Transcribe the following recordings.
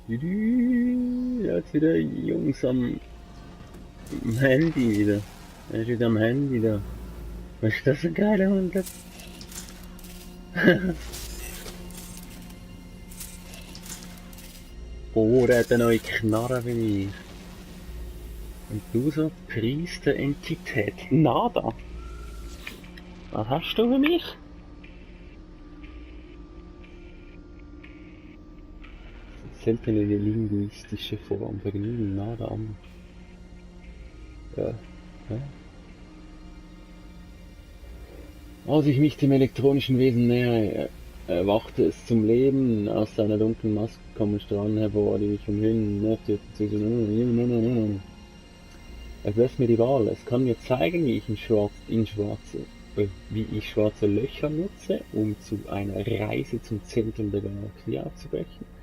Jetzt wieder Jungs am Handy wieder. Er ist wieder am Handy da. Was ist das für ein geiler Hund? Oh, der hat eine neue Knarre wie ich. Und du so Priester-Entität. Nada. Was hast du für mich? Seltene linguistische Form. Vergnügen, nada an. Ja. Ja. Als ich mich dem elektronischen Wesen nähere, erwachte es zum Leben. Aus seiner dunklen Maske kommen Strahlen hervor, die mich umhüllen. Es lässt mir die Wahl. Es kann mir zeigen, wie ich schwarze Löcher nutze, um zu einer Reise zum Zentrum der Galaxie aufzubrechen.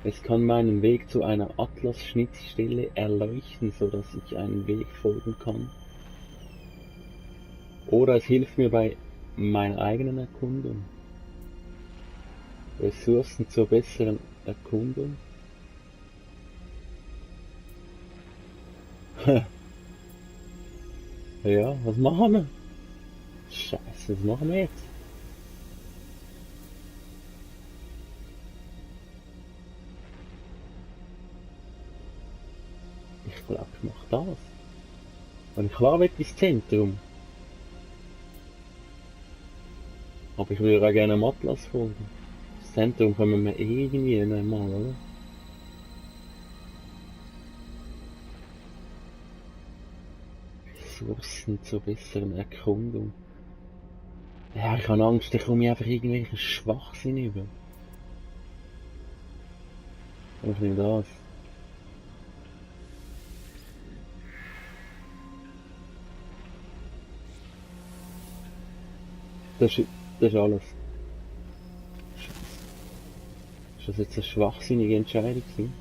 Es kann meinen Weg zu einer Atlas-Schnittstelle erleuchten, sodass ich einen Weg folgen kann. Oder es hilft mir bei meiner eigenen Erkundung. Ressourcen zur besseren Erkundung. Ja, was machen wir? Scheiße, was machen wir jetzt? Ich glaube, ich mache das. Und klar will ins Zentrum. Aber ich würde auch gerne am Atlas folgen. Das Zentrum kommen wir eh irgendwie einmal, oder? Ressourcen zur besseren Erkundung. Ja, ich habe Angst, da komme ich einfach irgendwelchen Schwachsinn über. Aber ich nehme das. Das ist alles. Ist das jetzt eine schwachsinnige Entscheidung gewesen?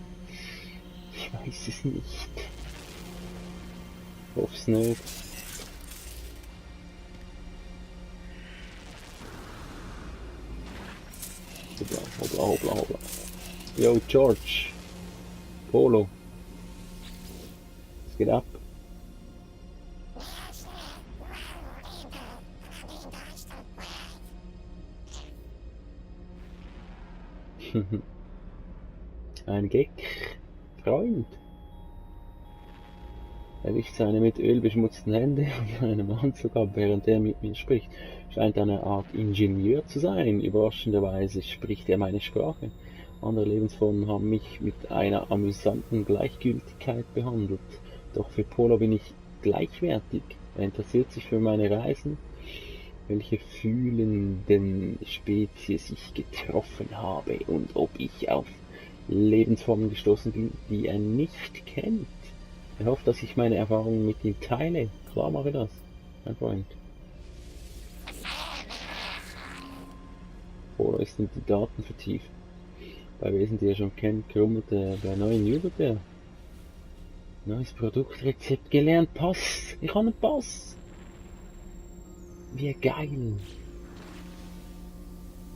Ich weiß es nicht. Ich hoffe es nicht. Hoppla, hoppla, hoppla, hoppla. Yo, George. Polo. Es geht ab. Ein Gag. Freund. Er wischt seine mit Öl beschmutzten Hände und einem Anzug ab, während er mit mir spricht. Scheint eine Art Ingenieur zu sein. Überraschenderweise spricht er meine Sprache. Andere Lebensformen haben mich mit einer amüsanten Gleichgültigkeit behandelt. Doch für Polo bin ich gleichwertig. Er interessiert sich für meine Reisen, welche fühlenden Spezies ich getroffen habe und ob ich auf Lebensformen gestoßen bin, die er nicht kennt. Er hofft, dass ich meine Erfahrungen mit ihm teile. Klar mache ich das, mein Freund. Oder ist in die Daten vertieft. Bei Wesen, die er schon kennt, krummelt er. Bei neuen jubelt er. Neues Produktrezept gelernt. Pass. Ich habe einen Pass. Wie geil.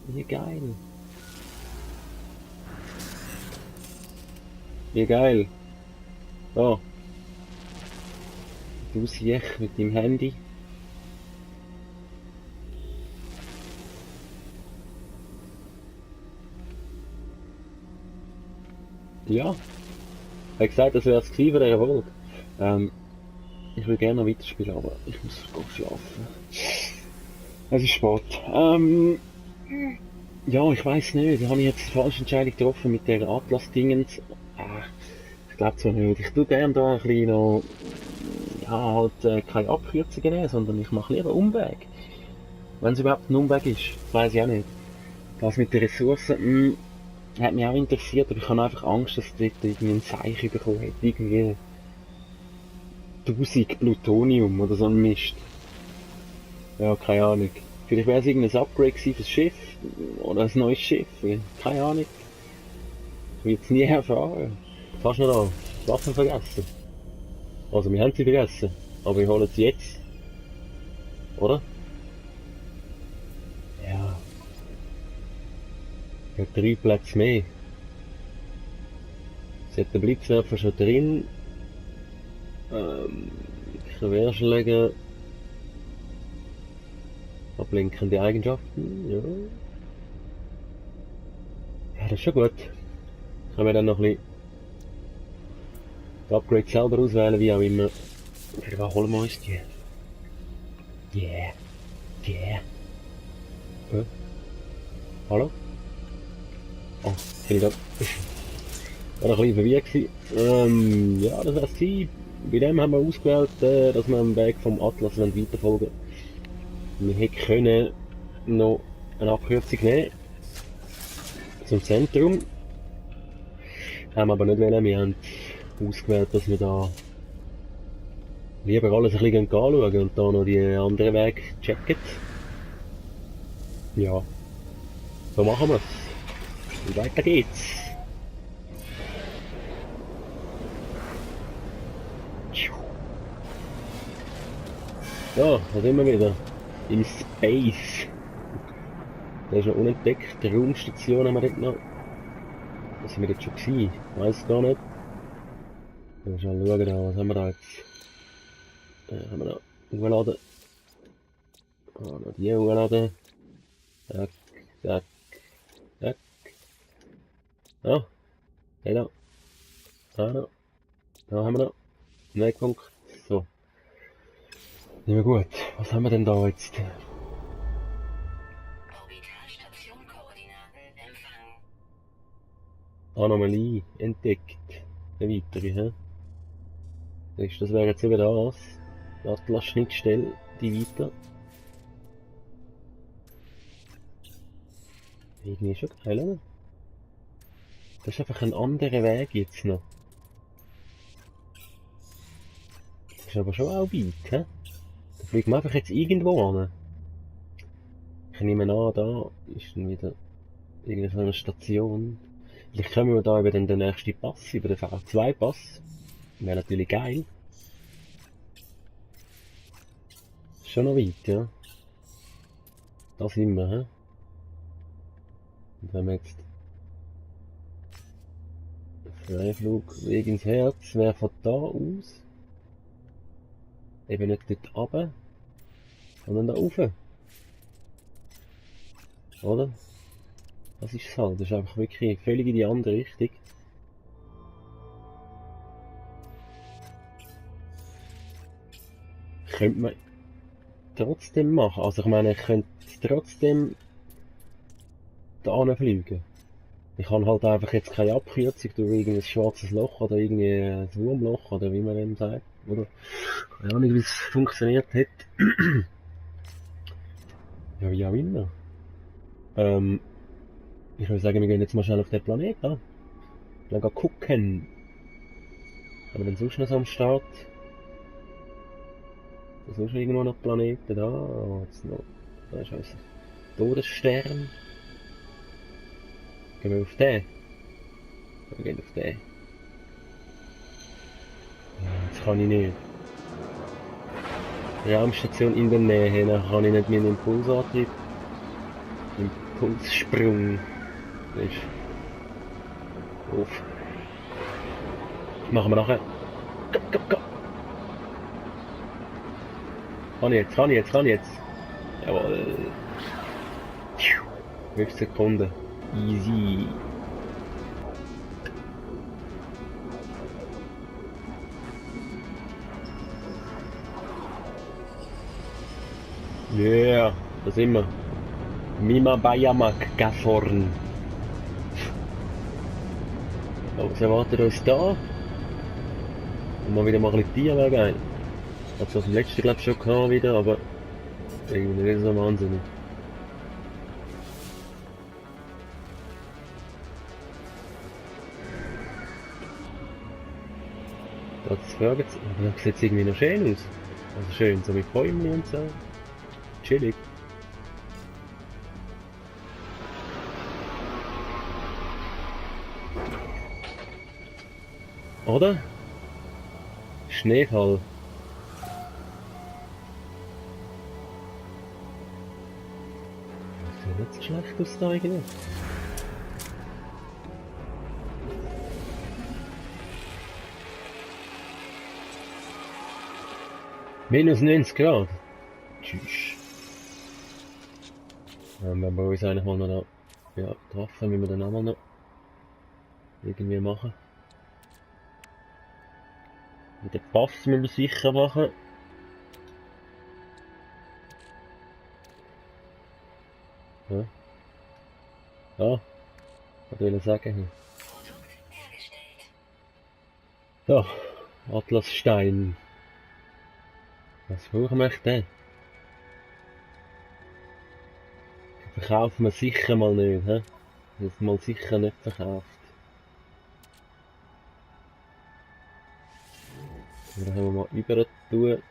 Wie geil. Wie geil. Oh, du siehst mit dem Handy. Ja, er hat gesagt, das wäre das Ziel der Erfolg. Ähm, ich will gerne noch weiterspielen, aber ich muss schlafen. Es ist spät. Ja, ich weiß nicht. Da habe ich jetzt die falsche Entscheidung getroffen mit der Atlas-Dingens. Ich glaube zwar nicht. Ich tue gerne da ein bisschen noch, ja, halt keine Abkürzungen nehmen, sondern ich mache lieber Umweg. Wenn es überhaupt ein Umweg ist, weiß ich auch nicht. Das mit den Ressourcen, hat mich auch interessiert, aber ich habe einfach Angst, dass dort irgendwie ein Zeichen bekommen hat. Irgendwie 1000 Plutonium oder so ein Mist. Ja, keine Ahnung. Vielleicht wäre es irgendein Upgrade gewesen fürs Schiff oder ein neues Schiff. Keine Ahnung. Ich will es nie erfahren. Fast noch da. Waffen vergessen. Also, wir haben sie vergessen. Aber wir holen sie jetzt. Oder? Ja. Ich habe 3 Plätze mehr. Jetzt der Blitzwerfer schon drin. Querschläge. Ablenkende Eigenschaften, ja. Ja, das ist schon gut. Können wir dann noch ein bisschen die Upgrades selber auswählen, wie auch immer. Für was holen wir uns die? Yeah. Yeah. Hallo? Oh, vielen Dank. War noch ein bisschen verwirrt gewesen. Ja, das wär's gewesen. Bei dem haben wir ausgewählt, dass wir am Weg vom Atlas weiterfolgen wollen. Wir hätten können noch eine Abkürzung nehmen zum Zentrum. Haben wir aber nicht wollen. Wir haben ausgewählt, dass wir da lieber alles ein bisschen anschauen und da noch die anderen Wege checken. Ja, so machen wir's. Und weiter geht's. Ja, da sind wir wieder. Im Space. Da ist noch unentdeckt. Die Raumstation haben wir dort noch. Was sind wir dort schon gewesen? Ich weiss es gar nicht. Mal schauen, da, was haben wir da jetzt? Haben wir da hochgeladen. Ah, noch die hochgeladen. Zack, zack, zack. Ah, hey da. Da. Da haben wir noch. Wegpunkt. So. Ja gut, was haben wir denn da jetzt? Anomalie entdeckt. Eine weitere, hä? Das wäre jetzt eben das. Die Atlas-Schnittstelle, die weiter. Irgendwie schon geil, oder? Das ist einfach ein anderer Weg jetzt noch. Das ist aber schon auch weit, hä? Da fliegen wir einfach jetzt irgendwo an. Ich nehme an, da ist dann wieder irgendeine Station. Vielleicht kommen wir da über den nächsten Pass, über den V2-Pass. Wäre natürlich geil. Ist schon noch weit, ja. Da sind wir, hä? Und wenn wir jetzt Freiflug Weg ins Herz, wäre von da aus eben nicht dort runter, sondern da rauf. Oder? Das ist es halt, das ist einfach wirklich völlig in die andere Richtung. Könnte man trotzdem machen, also ich meine, ich könnte trotzdem da fliegen. Ich habe halt einfach jetzt keine Abkürzung durch irgendein schwarzes Loch oder irgendwie ein Wurmloch oder wie man dem sagt. Oder keine Ahnung, wie es funktioniert hat. Ja, wie auch immer. Ich würde sagen, wir gehen jetzt mal schnell auf den Planet an. Dann gehen gucken. Haben wir denn sonst noch so am Start? Da ist sonst noch irgendwo noch Planeten da. Oh, jetzt noch. Da ist also Todesstern. Gehen wir auf den? Wir gehen auf den. Jetzt kann ich nicht. Raumstation in der Nähe, dann kann ich nicht meinen Impulsantrieb. Impulssprung. Ist. Auf. Machen wir nachher. Go. Kann ich jetzt. Jawohl. 5 Sekunden. Easy. Yeah, da sind wir. Mima Bayamak Gaforn. Was erwartet uns da? Und mal wieder mal ein bisschen Tierwege ein. Ich hab's auf dem letzten glaube ich schon gehabt wieder, aber irgendwie nicht so wahnsinnig. Das Fragezeichen, aber das sieht irgendwie noch schön aus. Also schön, so mit Bäumen und so. Chillig. Oder? Schneefall. Das sieht nicht so schlecht aus da eigentlich. Minus 90 Grad. Tschüss. Wenn wir uns eigentlich mal noch ja, treffen, müssen wir dann auch mal noch irgendwie machen. Mit dem Pass müssen wir sicher machen. Ja, ja, was will ich sagen? Ja, Atlasstein. Was brauchen wir denn? Verkaufen wir sicher mal nicht, hä? Das ist mal sicher nicht verkauft. Dann haben wir mal über tun.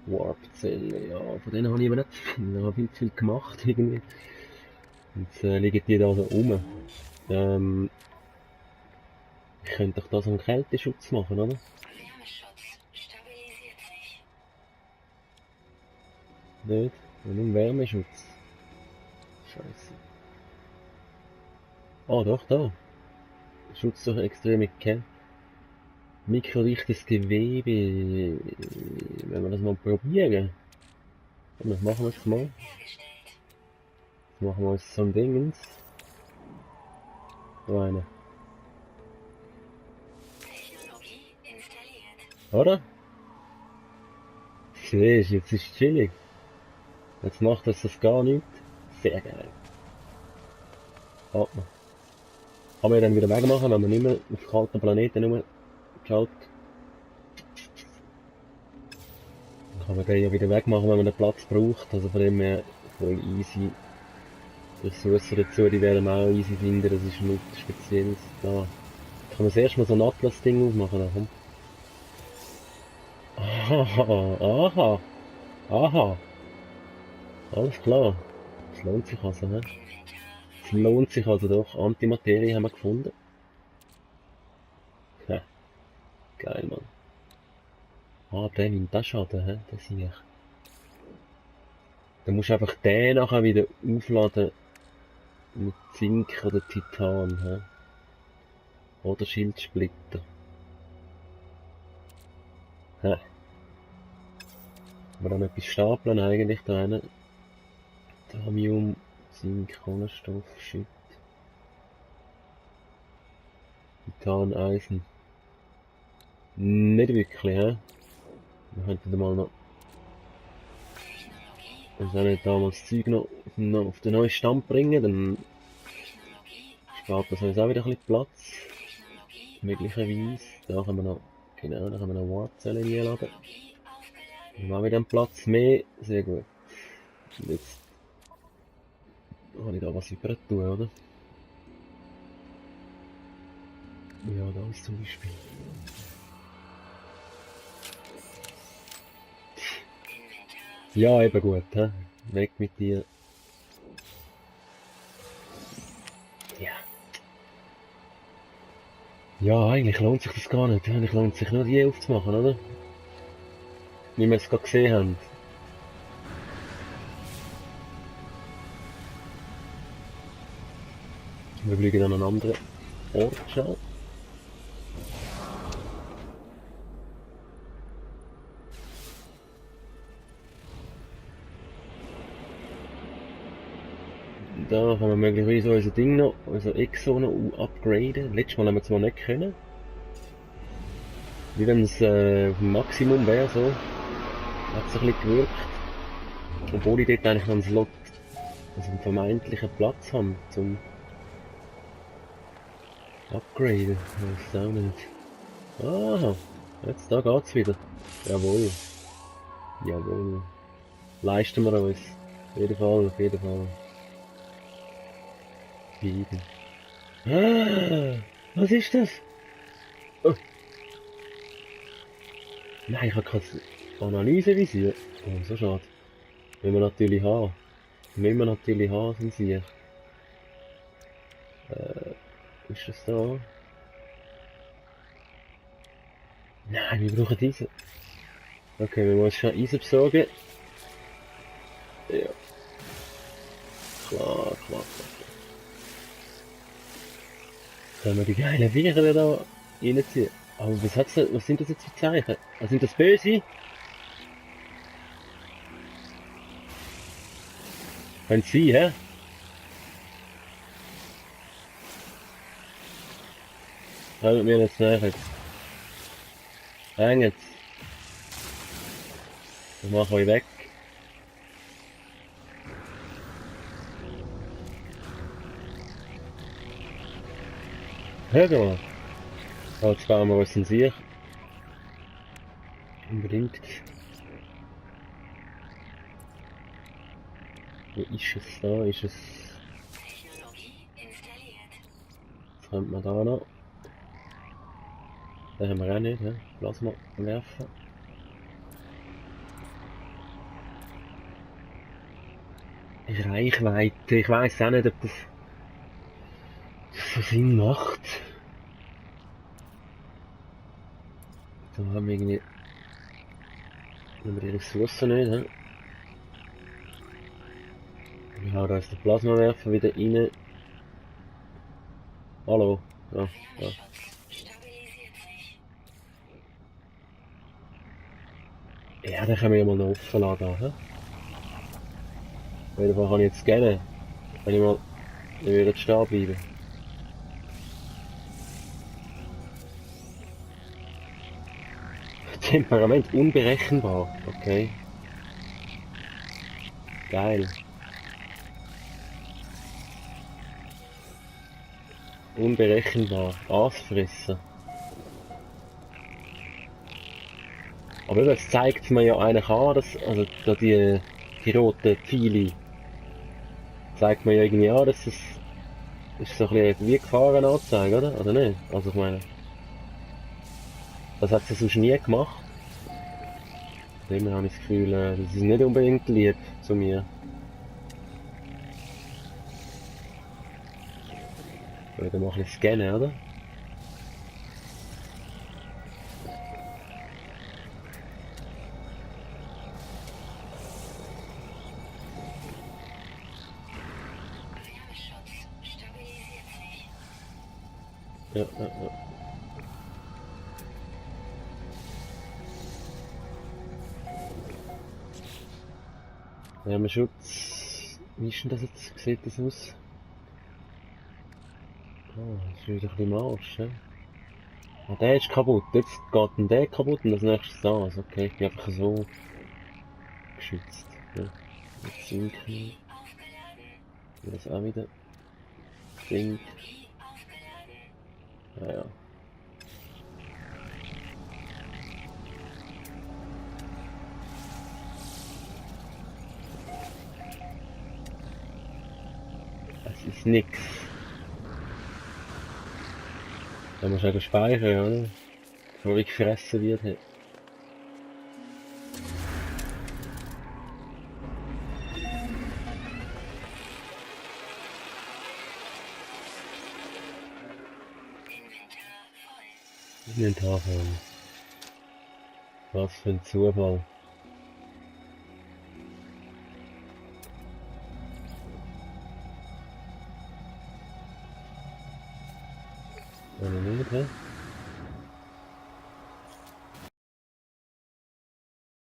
Warpzellen, ja, von denen habe ich eben nicht viel, ich habe viel zu viel gemacht irgendwie. Jetzt liegen die da so rum. Ich könnte doch da so einen Kälteschutz machen, oder? Wärmeschutz stabilisiert sich. Nicht? Und einen Wärmeschutz. Scheiße. Ah, doch, da. Schutz durch extreme Kälte. Mikrodichtes Gewebe. Wenn wir das mal probieren. Und das machen wir jetzt mal. Hergestellt. Jetzt machen wir uns so ein Dingens. So eine. Technologie installiert. Oder? Siehst du, jetzt ist es chillig. Jetzt macht das gar nichts. Sehr geil. Atmen. Kann man ja dann wieder wegmachen, wenn man nicht mehr auf kalten Planeten rumschaut. Dann kann man den ja wieder wegmachen, wenn man den Platz braucht. Also von dem her voll easy. Ressourcen dazu, die werden wir auch easy finden. Das ist nichts Spezielles da. Kann man das erste Mal so ein Atlas-Ding aufmachen, da komm. Aha, aha, aha. Alles klar. Es lohnt sich also, hä? Es lohnt sich also doch. Antimaterie haben wir gefunden. Ja, geil, Mann. Ah, der nimmt das Schaden, hä? Das sehe ich. Dann musst du einfach den nachher wieder aufladen mit Zink oder Titan, hä? Oder Schildsplitter. Hä? Aber dann etwas stapeln eigentlich da rein. Titanium, Zink, Kohlenstoff, Shit. Titan, Eisen. Nicht wirklich, hä? Wir könnten mal noch, Technologie wenn wir nicht damals das Zeug noch auf den neuen Stand bringen, dann Technologie spart das uns auch wieder ein bisschen Platz. Technologie Möglicherweise. Da können wir noch, genau, da können wir noch Warpzellen reinladen. Technologie aufgeladen. Dann haben wir dann Platz mehr. Sehr gut. Und jetzt kann ich da was über tun, oder? Ja, da ist zum Beispiel. Inventar. Ja, eben gut, hä? Weg mit dir. Ja. Ja, eigentlich lohnt sich das gar nicht. Eigentlich lohnt sich nur die aufzumachen, oder? Wie wir es gerade gesehen haben. Wir fliegen an einen anderen Ort schnell. Da kann man möglicherweise unser Ding noch, unser Exo noch upgraden. Letztes Mal haben wir zwar nicht können. Wie wenn es auf dem Maximum wäre, so. Hat es ein bisschen gewirkt. Obwohl ich dort eigentlich noch einen Slot, also einen vermeintlichen Platz habe, zum Upgraden. Ich weiß auch nicht. Aha, jetzt da geht's wieder. Jawohl. Jawohl. Leisten wir uns. Auf jeden Fall, auf jeden Fall. Jeden. Ah, was ist das? Oh. Nein, ich habe keine Analysevisier. Oh, so schade. Müssen wir natürlich haben. Müssen wir natürlich haben, sind sie. Ist das da? Nein, wir brauchen diese. Okay, wir müssen schon Eisen besorgen. Ja, klar, klar, klar. Können wir die geilen Viecher da reinziehen? Aber was sind das jetzt für Zeichen? Sind das böse? Können sie, hä? Haltet mir nicht näher jetzt. Häng jetzt. Ich mach euch weg. Hör mal. Jetzt bauen wir uns ein Sieg. Unbedingt. Wo ist es da? Ist es... Technologie installiert. Was könnte man da noch? Den haben wir auch nicht, hä? Plasma werfen. Reichweite. Ich weiss auch nicht, ob das so Sinn macht. Da haben wir irgendwie... Nehmen wir die Ressourcen nicht, hä? Wir hauen da jetzt den Plasmawerfer wieder rein. Hallo? Ja, ja. Wärmeschutz stabilisiert sich. Ja, den können wir ja mal noch offen lassen, hä? Auf jeden Fall kann ich jetzt scannen. Wenn ich mal wieder stehen bleiben. Temperament unberechenbar. Okay. Geil. Unberechenbar. Aasfressen. Aber das zeigt mir ja eigentlich an, dass, also da die roten Pfeile, zeigt mir ja irgendwie an, dass es ist so ein bisschen wie Gefahrenanzeige, oder nicht? Also ich meine, das hat sie sonst nie gemacht. Immer habe ich das Gefühl, das ist nicht unbedingt lieb zu mir. Wieder mal ein bisschen scannen, oder? Wärmeschutz stabilisiert sich. Ja. Wärmeschutz. Wie ist denn das jetzt? Wie sieht das aus? Ah, das ist wieder ein bisschen im Arsch, ja? Ah, der ist kaputt. Jetzt geht denn der kaputt und das nächste das. Okay, ich bin einfach so geschützt. Ja. Jetzt sinken. Technologie aufgeladen. Das auch wieder. Sink. Technologie aufgeladen. Naja. Es ist nix. Da muss ich speichern, oder? Bevor ich gefressen wird. Inventar voll. Inventar voll. Was für ein Zufall. Oder nicht, hä?